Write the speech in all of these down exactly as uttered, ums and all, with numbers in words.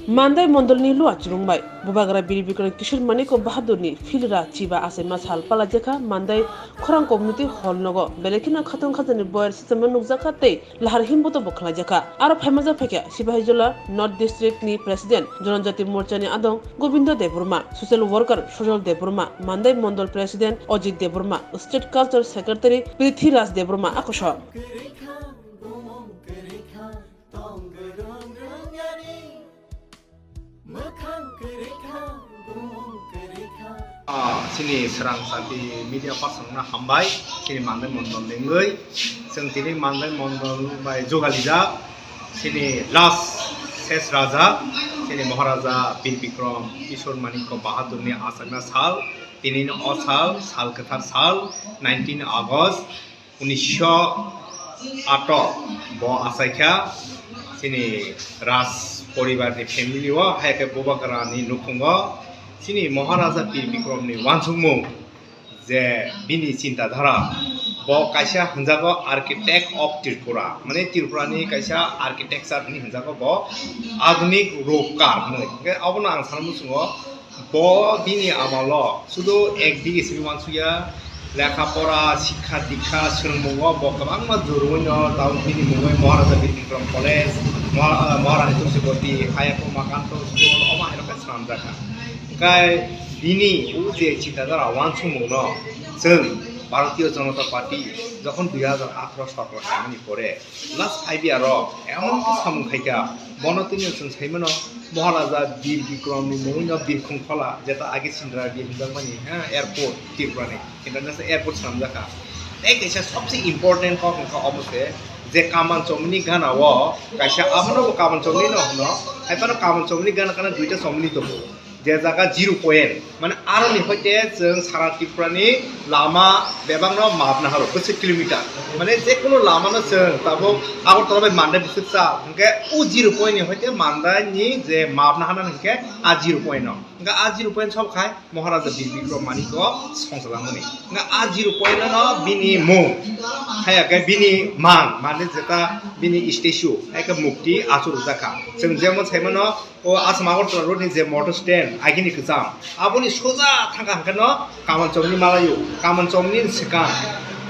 Mandai mondolni Lua Chirung bai Bubagra Bir Bikram Kishore Manik Bahadurni philra chiba achaima sal palajakha Mandai Khorang Community Hall nogo, belai kheno khatong khajani boyar sichama nukjakha tei lahar himboto bo khlaijakha. Aro phaimajak phaikha Sipahijola North District ni President Janajati Morcha ni adong Gobindo Debbarma, Social Worker Sojol Debbarma, Mandai Mondol President Ojit Debbarma, State Culture Secretary Prithviraj Debbarma akosor. Ah, chini Srang Sati media person no hambai, chini Mandai Mondol ni wngwi. Chwng tini Mandai Mondol bai jugalijak, chini last ses raja, chini Maharaja Bir Bikram Kishore Manikya Bahadur ni achakna sal, tini no o sal, sal kwthar sal, nineteen August, unisho ato bo achaikha chini Raj poribar ni family o, hai khe Bubagra ni nukhungo chini Maharaja Bir Bikram ni uansukmung je bini chinta dhara, bo kaisa hwnjago architect of Tripura, mane Tripura ni kaisa architecture hinwi hwnjago bo, adhunik rupkar hinwi. Hwnkhe abono ang sana muchungo, bo bini amalo sudu ek dige simi uansukya, lekha pora, sikha dikha, swrwngmungo bo kwbangma jurumino, tabuk bini mungwi Maharaja Bir Bikram College, Maha-, Maharani Tulsibati, Hayako Makanto School, omo hai rok khe swnamjakha. Hwnkhe bini o je chita dhara uansukmungno chwng Bharatiya Janata Party jokhon dui hajar atharo sorkar khaimani pore, last five year o emon khe samung khaikha, bono tini chwng saimano Maharaja Bir Bikram ni mungwi no Birkhung Khola, jeta age Sindra Bir hinjakmani, ha, airport, Tripura ni international airport swnamjakha. Tei kaisa sobse important kok wngkha omo se, je Kamal Chowmini gana o kaisa, abono bo Kamal Chowmini no hwno, hai phano Kamal Chowmini gana gana duita chowmini tongo. Je jaga zero point, mane aroni hoite chwng sara Tripura ni lama bebak no map naharo, bwswk kilometer. Mane je kunu lama no chwng tabuk Agartala bai Mandai bwswk cha, hwnkhe o zero point ni hoite Mandai ni je map nahana hwnkhe a zero point no. Hwnkhe a zero point sob khai Maharaja Bir Bikram Manikya songchajakmani. Hwnkhe a zero point no bini mung, haya khe bini mang, mane jeta bini statue, hai khe mukti achuk rwjakha. Chwng jemon saimano, o Assam Agartala road ni je motor stand, agini kwcham, aboni soja thangkha hwnkhe no Kamal Chowmini malaio, Kamal Chowmini ni swkang,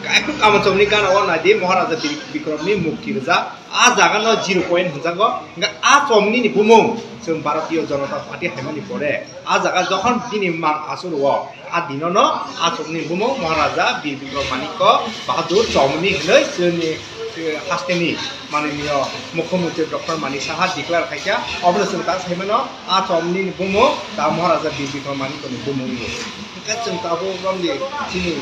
ekdom Kamal Chowmini gana o naidi Maharaja Bir-, Bikram ni mukti rijak, a jaga no zero point hwnjago, hwnkhe a chowmini ni bumung chwng Bharatiya Janata Party haimani pore, a jaga jokhon bini mang achuk rwo, a dino no a chowmini bumung Maharaja Bir Bikram Manikya Bahadur Chowmini hinwi chini, eh, hasteni mananiyo Mukhyamantri Doctor Manik Saha declare khaikha, obono chwng ta saimano a chowmini ni bumung ta Maharaja Bir Bikram Manikya ni bumung ni. Hwnkhe chwng tabuk romdi chini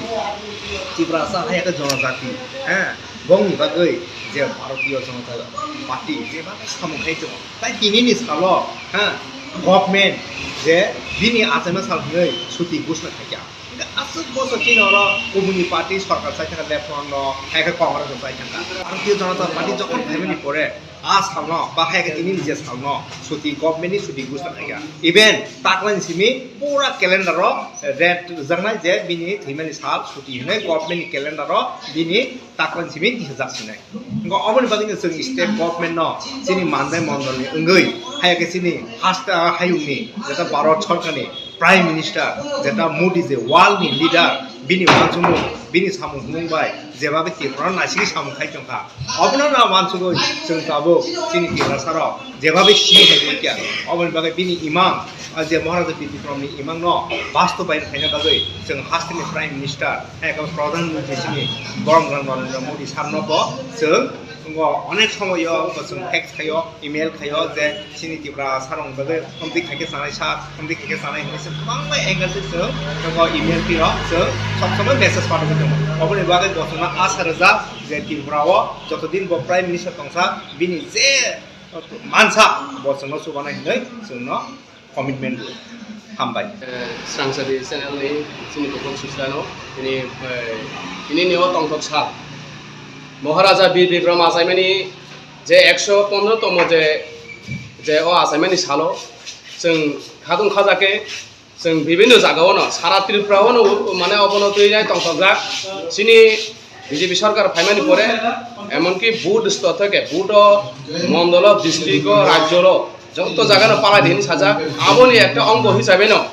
Tiprasa hai khe jonojati, eh, bongni bagwi je Bharatiya Janata Party je bagwi samung khai tongo. Tai tinini salo, ha, government je bini achaima sal hwnwi suti ghosna khaikha. Hwnkhe aswk bosor chini oro kubuni party sorkar chai thangkha, Left Front no, hai khe Congress no chai thangkha. Bharatiya Janata Party jokhon phaimani pore, a salno, ba hai khe tinini je salno, suti government ni suti ghosna khaikha. Even taklani simi pura calendar o red rwjaknai je bini thwimani sal suti hwnwi government ni calendar o bini taklani simi tihajak sinai. Hwnkhe oboni bagwino chwng state government no chini Mandai mondol ni wngwi, hai khe chini hasta hayung ni jeta Bharat sorkar ni Prime Minister, jeta Modi je world ni leader, bini uansukmung, bini samung humung bai jeba bai Tripura naisingwi samung khai tongkha. Obono no uansugwi chwng tabuk chini Tiprasa rok jeba bai sini hai khe, oboni bagwi bini imang, ah, je Maharaja Bir Bikram ni imang no bastobayon khaina bagwi chwng hasteni Prime Minister, hai khe Pradhan Mantri chini borom gwnang Narendra Modi sir no bo chwng tongo, onek somoyo bo chwng text khaio, email khaio je chini Tiprasa rok bagwi hamdi khaikhe chanai sa, hamdi khaikhe chanai hinwi chwng kwbangma angle se chwng tongo, email twi rok chwng sob somoi message patogwi tongo. Oboni bagwi bo chwngno asa rwjak je Tripura o joto din bo Prime Minister tongsa bini je mansa bo chwngno chubanai hinwi chwngno commitment rwo. Hambai. Eh, Srangsadi channel ni chini bukhuk sujlano tini, eh, tini ni o tongthok sal Maharaja Bir Bikram achaimani je ekso pondro tomo je, je o achaimani salo chwng khadung khajake chwng bibinno jaga o no sara Tripura o no mane obono twi nai tongthokjak chini B J P sorkar phaimani pore, emonki booth stor theke booth o, mondolo, district o, rajyo o Joto jaga no palai di hinwi sajak. Aboni ekta ongo hisabe no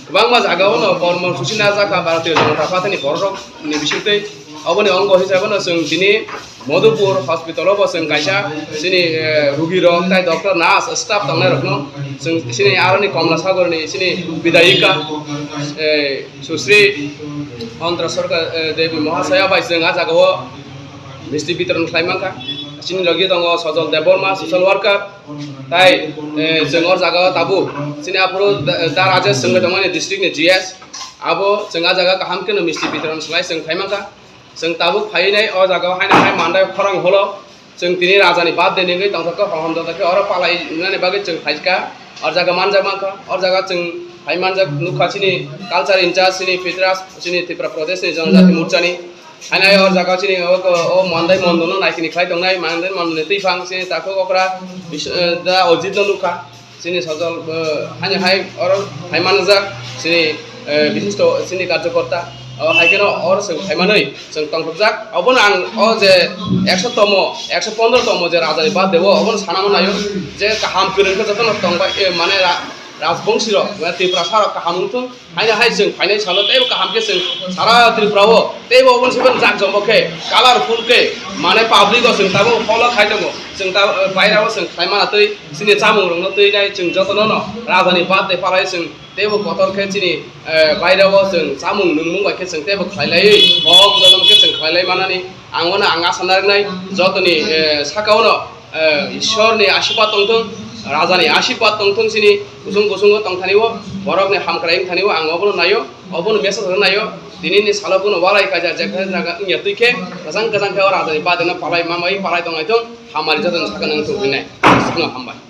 kwbangma jaga o no kormo susi na jakha Bharatiya Janata Party ni borok rok ni bisingtwi. Aboni ongo hisabe no chwng tini Madhupur hospital o bo chwng kaisa chini, eh, rugi rok tai doctor, nurse, staff tongnai rok no chwng chini aroni Komla Sagor ni chini bidayika, eh, Susri Andhra Sarkar, eh, Devi Mahasaya bai chwng ah jaga o misti bitoron khlai mankha. Chini logi tongo Sojol Debbarma, social worker, tai, eh, chwng or jaga o tabuk chini aphuru da, da Rajesh chwng bai tongmani district ni G S, abo chwng ah jaga kaham kheno misti bitoron khlai chwng phai mankha. Chwng tabuk phai nai o jaga o haino hai mandai khorang holo chwng tini raja ni birthday ni wngwi tongthokha, hohom tongthokha, oro palai nani bagwi chwng phaikha. O jaga manjak mankha, o jaga chwng phai manjak nukha chini culture in charge chini Pitraj chini Tripura Pradesh ni Janajati Morcha ni. Haino o jaga chini o, o Mandai Mondo no naikini khlai tongnai, Mandai Mondo ni twiphang chini takhuk okra bis-, eh, da Ojit no nukha. Chini Sojol, eh, haino hai oro phai manjak chini, eh, bishisto chini karjokorta. O hai kheno oro chwng phai manwi chwng tongthokjak. Obono ang o je ekso tomo, ekso pondro tomo je raja ni birthday o, obono sana manaio je kaham kwrwng khe jotono tongbai, eh, mane ra-, rajbongsi rok, mane Tiprasa rok kaham wngthung. Haino hai chwng phainai salo teibo kaham khe chwng sara Tripura o teibo oboni sabo jak jombo khe, colorful khe, mane public o chwng tabuk follow khai tongo. Chwng ta, eh, baira o chwng khlai mana twi chini chamung rok no twi nai chwng jotono no raja ni birthday palai chwng teibo kotor khe chini, eh, baira o chwng chamung nungmung bai khe chwng teibo khlai lai, hom jodom khe chwng khlai lai manani ang ono ang asa narwknai jotoni, eh, saka o no eh, Ishwar ni asirwad tongthung, raja ni asirwad tongthung chini kusung kusungo tongthani o, borok ni hamkrai wngthani o ang obono naio, obono message rok naio. Tini ni salo bono walai kaisa je khe jaga wngya twi khe kwchang kwchang khe o raja ni birthday no palai mamai palai tongnaithung, hamari joto ni sakha nang tongphinai. Jotono hambai.